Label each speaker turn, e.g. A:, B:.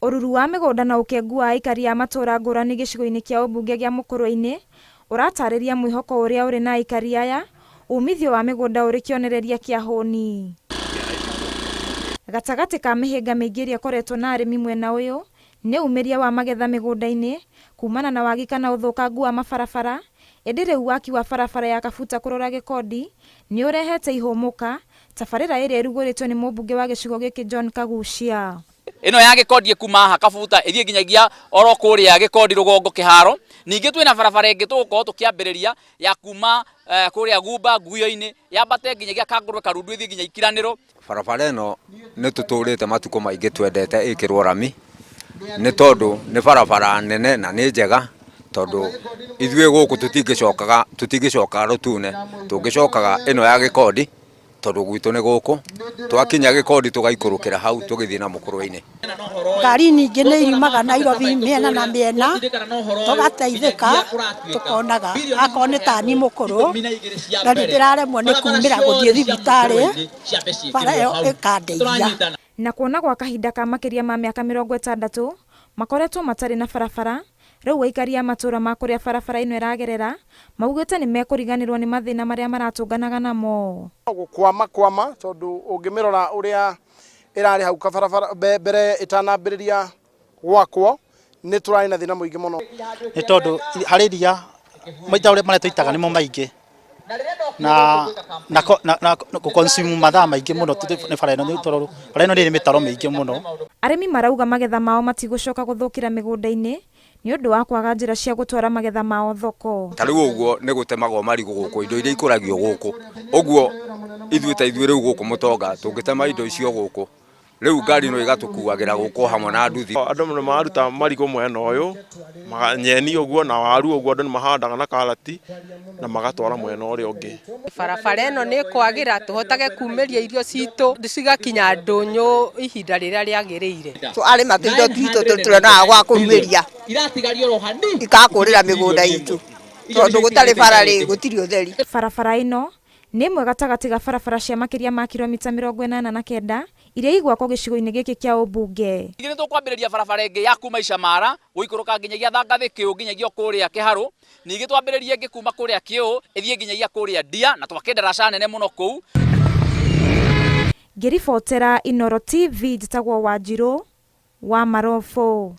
A: Ũruru wa mĩgũnda na ũkengu wa aikari a matũũra ngũrani gĩcigo-inĩ kĩa ũmbunge gĩa Mũkũrwe-inĩ ũratarĩria mwĩhoko ũrĩa ũrĩ na aikari aya, umithio wa mĩgũnda ũrĩ kĩonereria kĩa hũni. Gatagatĩ ka mĩhĩnga mĩingĩ ĩrĩa ĩkoretwo na arĩmi mwena ũyũ nĩ umĩria wa magetha mĩgũnda-inĩ kumana na wagi kana ũthũkangu wa mabarabara, ĩndĩ rĩu waki wa barabara ya Kabuta kũrora Gĩkondi nĩ ũrehete ihũmũka, tabarĩra ĩrĩa ĩrugũrĩtio nĩ mũmbunge wa gĩcigo gĩkĩ John Kaguchia.
B: Ĩno ya Gĩkondi ĩkuma haha Kabuta ĩthiĩ nginyagia oro kũrĩa Gĩkondi rũgongo kĩharo. Ningĩ twĩna barabara ĩngĩ tũgũkorwo tũkĩambĩrĩria ya kuma kũrĩa Gumba Nguyo-inĩ yambate nginyagia Kangũrwe Karundu ĩthiĩ nginya Ikiranĩro.
C: Barabara ĩno nĩ tũtũrĩte matukũ maingĩ twendete ĩkĩrwo rami, nĩ tondũ nĩ barabara nene na nĩ njega, tondũ ithuĩ gũkũ tũtingĩcokaga tũtingĩcokaga rũtune, tũngĩcokaga ĩno ya Gĩkondi. Tondũ gwitũ nĩ gũkũ, twakinya Gĩkondi tũgaikũrũkĩra hau tũgĩthiĩ na Mũkũrwe-inĩ.
D: Ngari nyingĩ nĩ iriumaga Nairobi mĩena na mĩena, tũgateithĩka, tũkonaga. Akorwo nĩ ta niĩ mũkũrũ, na nĩ ndĩraremwo nĩ kumĩra gũthiĩ thibitarĩ, bara ĩyo ĩkandeithia.
A: Na kuona gwa kahinda ka makĩria ma mĩaka 60 makoretwo matarĩ na barabara, Rĩu aikari a matũũra ma kũrĩa barabara ĩno ĩragerera maugĩte nĩ mekũriganĩrwo nĩ mathĩna marĩa maratũnganaga namo.
E: Gũkwama kwama tondũ ũngĩmĩrora ũrĩa ĩrarĩ hau kabarabara mbere ĩtanambĩrĩria gwakwo nĩ tũrarĩ na thĩna mũingĩ mũno.
F: Nĩ tondũ harĩ ria maita ũrĩa marĩa tũitaga nĩmo maingĩ na na na na gũ consume mathaa maingĩ mũno nĩ bara ĩno nĩ tondũ bara ĩno nĩ ĩrĩ mĩtaro mĩingĩ mũno.
A: Arĩmi marauga magetha mao matigũcoka gũthũkĩra mĩgũnda-inĩ nĩ ũndũ wa kwaga njĩra cia gũtwara magetha mao thoko.
C: Ta rĩu ũguo nĩ gũtemagwo marigũ gũkũ, indo iria ikũragio gũkũ, ũguo ithuĩ ta ithuĩ rĩu gũkũ Mũtonga tũngĩtema indo icio gũkũ, Rĩu ngari no igatũkuagĩra gũkũ hamwe na nduthi.
G: Andũ nĩ mararuta marigũ mwena ũyũ, nyeni ũguo na waru ũguo andũ nĩ mahandaga na karati na magatwara mwena ũrĩa ũngĩ.
H: Barabara ĩno nĩ ĩkwagĩra tũhotage kumĩria irio citũ cigakinya ndũnyũ ihinda rĩrĩa rĩagĩrĩire.
I: Twarĩma tũindo twitũ tũtionaga gwa kumĩria ikakũrĩra mĩgũnda itũ tondũ gũtarĩ bara rĩ gũtirĩ ũtheri.
A: Barabara ĩno Nĩ ĩmwe gatagatĩ ga barabara cia makĩria ma kiromita 89 iria igwakwo gĩcigo-inĩ gĩkĩ kĩa ũmbunge.
B: Ningĩ nĩ tũkwambĩrĩria barabara ĩngĩ ya kuma Icamara gũikũrũka nginyagia Thangathĩ Kĩũ nginyagia o kũrĩa Kĩharũ. Ningĩ twambĩrĩrie ĩngĩ kuma kũrĩa Kĩũ ĩthiĩ nginyagia kũrĩa Ndia na twake ndaraca nene mũno kũu.
A: Ngĩribotera Inooro TV njĩtagwo Wanjirũ wa Marobo.